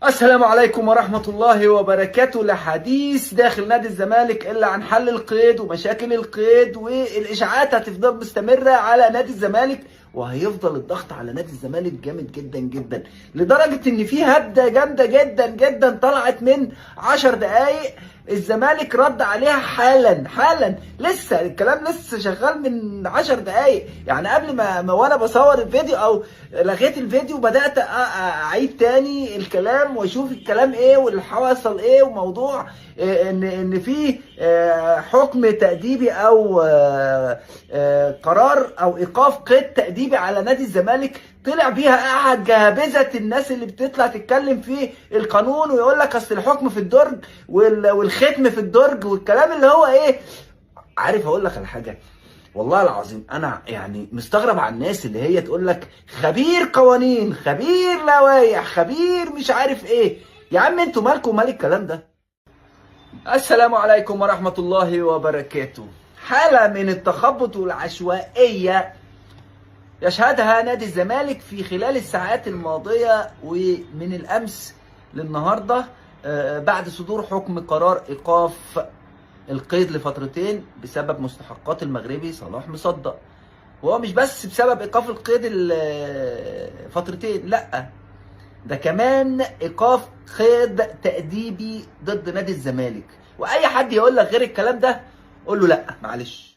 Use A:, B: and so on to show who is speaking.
A: السلام عليكم ورحمة الله وبركاته. لحديث داخل نادي الزمالك إلا عن حل القيد ومشاكل القيد، والإشاعات هتفضل مستمرة على نادي الزمالك، وهيفضل الضغط على نادي الزمالك جامد جدا جدا، لدرجة إن في هبدة جامدة جدا جدا طلعت من 10 دقايق الزمالك رد عليها حالا حالا، لسه الكلام لسه شغال من 10 دقايق، يعني قبل ما وانا بصور الفيديو او لغيت الفيديو بدأت اعيد تاني الكلام واشوف الكلام ايه واللي حصل ايه، وموضوع ان في حكم تأديبي او قرار او ايقاف قيد تأديبي على نادي الزمالك طلع بيها احد جهابذة الناس اللي بتطلع تتكلم في القانون ويقول لك اصل الحكم في الدرج والختم في الدرج والكلام اللي هو ايه. عارف اقول لك على حاجة؟ والله العظيم انا يعني مستغرب على الناس اللي هي تقول لك خبير قوانين، خبير لوائح، خبير مش عارف ايه. يا عم انتوا مالكم مال الكلام ده؟ السلام عليكم ورحمة الله وبركاته. حالة من التخبط والعشوائية يشهدها نادي الزمالك في خلال الساعات الماضية ومن الأمس للنهاردة، بعد صدور حكم قرار إيقاف القيد لفترتين بسبب مستحقات المغربي صلاح مصدق. وهو مش بس بسبب إيقاف القيد فترتين، لأ ده كمان إيقاف قيد تأديبي ضد نادي الزمالك. وأي حد يقول لك غير الكلام ده قول له لأ معلش.